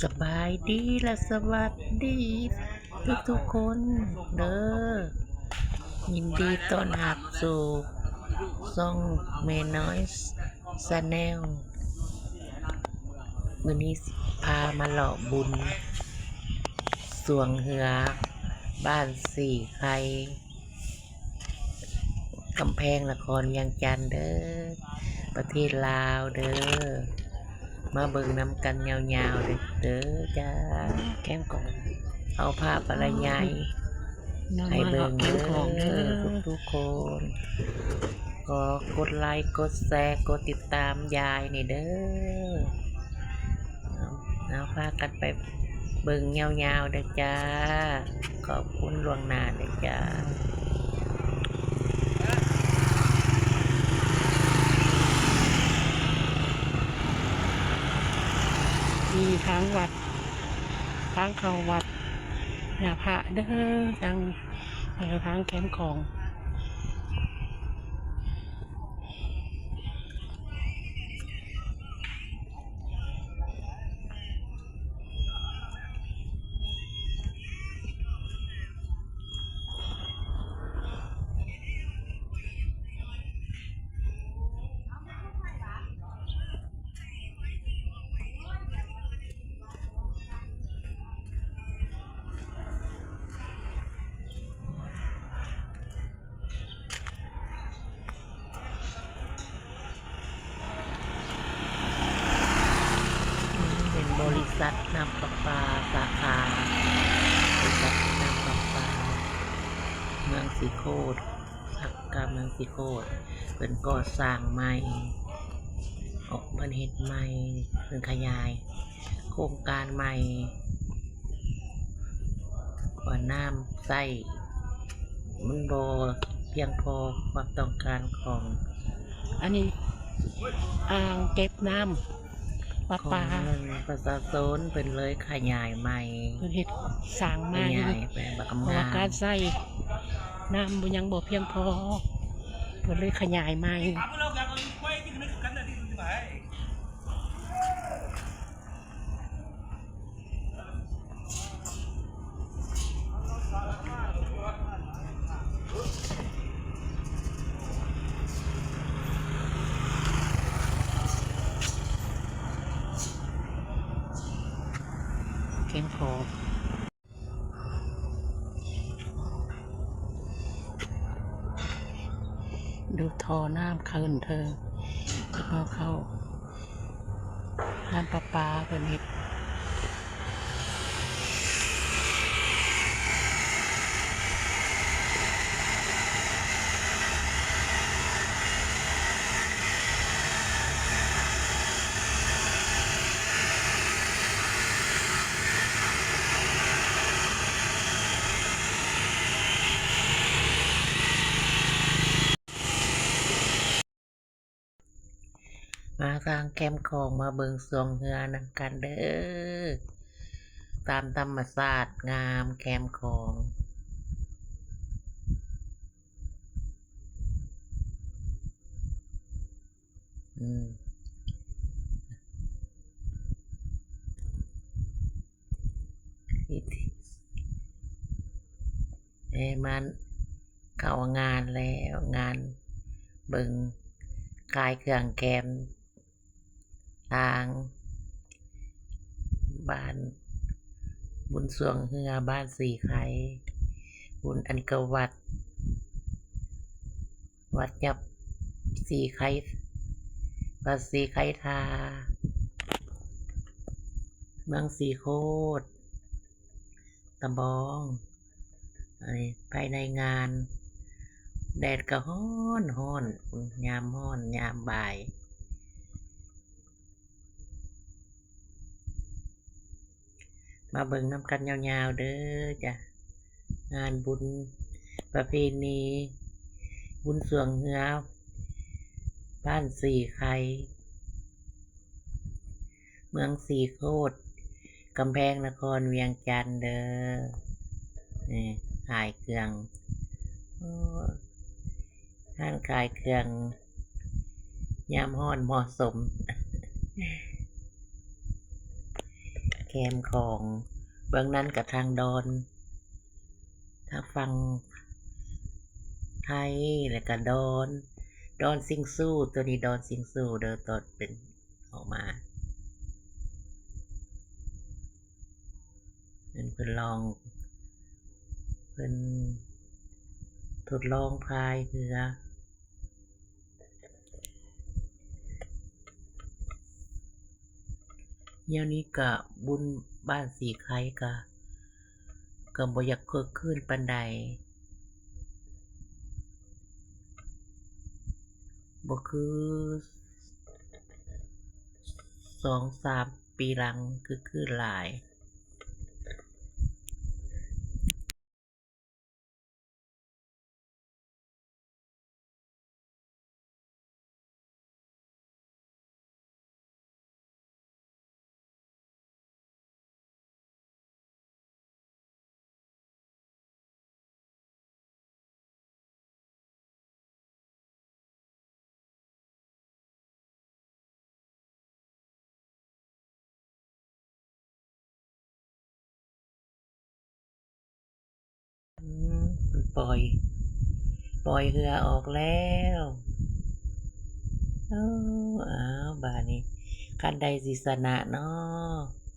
ສະບາຍດີ ແລະ ສະຫວັດດີທຸກໆຄົນເດີ. ຍິນດີຕ້ອນຮັບສູ່ຊ່ອງແມ່ນ້ອຍ Channel. ມື້ນີ້ຊິພາມາເລາະບຸນຊ່ວງເຮືອບ້ານສີໄຄ ກຳແພງນະຄອນວຽງຈັນເດີ ປະເທດລາວເດີ. ມາເບິ່ງນຳກັນຍາວໆເດີ ເດີຈ້າ. ແຄມຂອງ ເອົາພາບບັນຍາຍໃຫ້ເບິ່ງເດີ ທຸກໆຄົນ. ກໍກົດໄລ ກົດແຊ ກົດຕິດຕາມຍາຍນີ້ເດີ. ເອົາ ເອົາ ພາກັນໄປເບິ່ງຍາວໆເດີຈ້າ. ຂອບຄຸນລ່ວງໜ້າເດີຈ້າ. ນີ້ທາງວັດ ທາງເຂົ້າວັດຍາພະເດີ ທາງ ເອີ ທາງແຄມຂອງ. ເປັນບໍລິສັດນ້ຳປະປາສາຂາ ບໍລິສັດນ້ຳປະປາເມືອງສີໂຄດ ສັກກະເມືອງສີໂຄດ ເພິ່ນກໍ່ສ້າງໃໝ່ ເພິ່ນເຮັດໃໝ່ ເພິ່ນຂະຫຍາຍໂຄງການໃໝ່ ວ່ານ້ຳໃຊ້ມັນບໍ່ພຽງພໍຄວາມຕ້ອງການຂອງ ອັນນີ້ອ່າງເກັບນ້ຳປະປາຂອງເມືອງ ປະຊາຊົນ ເພິ່ນເລີຍຂະຫຍາຍໃໝ່ ເພິ່ນເຮັດສ້າງໃໝ່ ຂະຫຍາຍໄປບັກງາມ ເພາະວ່າການໃຊ້ນ້ຳບໍ່ ຍັງບໍ່ພຽງພໍ ເພິ່ນເລີຍຂະຫຍາຍໃໝ່. ແຄມຂອງ ດູທໍ່ນ້ຳຂຶ້ນເທີ ເອົາເຂົ້າ ນ້ຳປະປາເພິ່ນເຮັດ. ມາທາງແຄມຂອງ ມາເບິ່ງຊ່ວງເຮືອນຳກັນເດີ ຕາມທຳມະຊາດງາມແຄມຂອງ. ອືມ ເອີ ມາເຂົ້າງານແລ້ວ ງານເບິ່ງຂາຍເຄື່ອງແຄມທາງບ້ານ ບຸນຊ່ວງເຮືອບ້ານສີໄຄ ບຸນ ອັນນີ້ກໍວັດ ວັດຍັບສີໄຄ ວັດສີໄຄທາ ເມືອງສີໂຄດ ຕະບອງ ອັນນີ້ພາຍໃນງານ ແດດກໍຮ້ອນ ຮ້ອນ ຍາມຮ້ອນ ຍາມບ່າຍ. ມາເບິ່ງນຳກັນຍາວໆເດີຈ້າ ງານບຸນປະເພນີ ບຸນຊ່ວງເຮືອບ້ານສີໄຄ ເມືອງສີໂຄດ ກຳແພງນະຄອນວຽງຈັນເດີ. ນີ້ ຂາຍເຄື່ອງ ໂອ້ ຮ້ານຂາຍເຄື່ອງຍາມຮ້ອນເໝາະສົມ. ມຂອງ ເບື້ອງນັ້ນກະທາງດອນ ທາງຝັ່ງໄທ ແລ້ວກະດອນ ດອນຊິງຊູ ໂຕນີ້ດອນຊິງຊູເດີ ຕອນເປັນອອກມາ ເພິ່ນ ເພິ່ນລອງ ເພິ່ນທົດລອງພາຍເຮືອ. ດຽວນີ້ກະບຸນບ້ານສີໄຄກະ ກະບໍ່ຢາກຄຶກຄື້ນປານໃດ ບໍ່ຄືສອງສາມປີຫຼັງ ຄຶກຄື້ນຫຼາຍ. ອືມ ປ່ອຍ ປ່ອຍເຮືອອອກແລ້ວ. ເອີ ອ້າວ ບາດນີ້ ຄັນໃດຊິຊະນະເນາະ?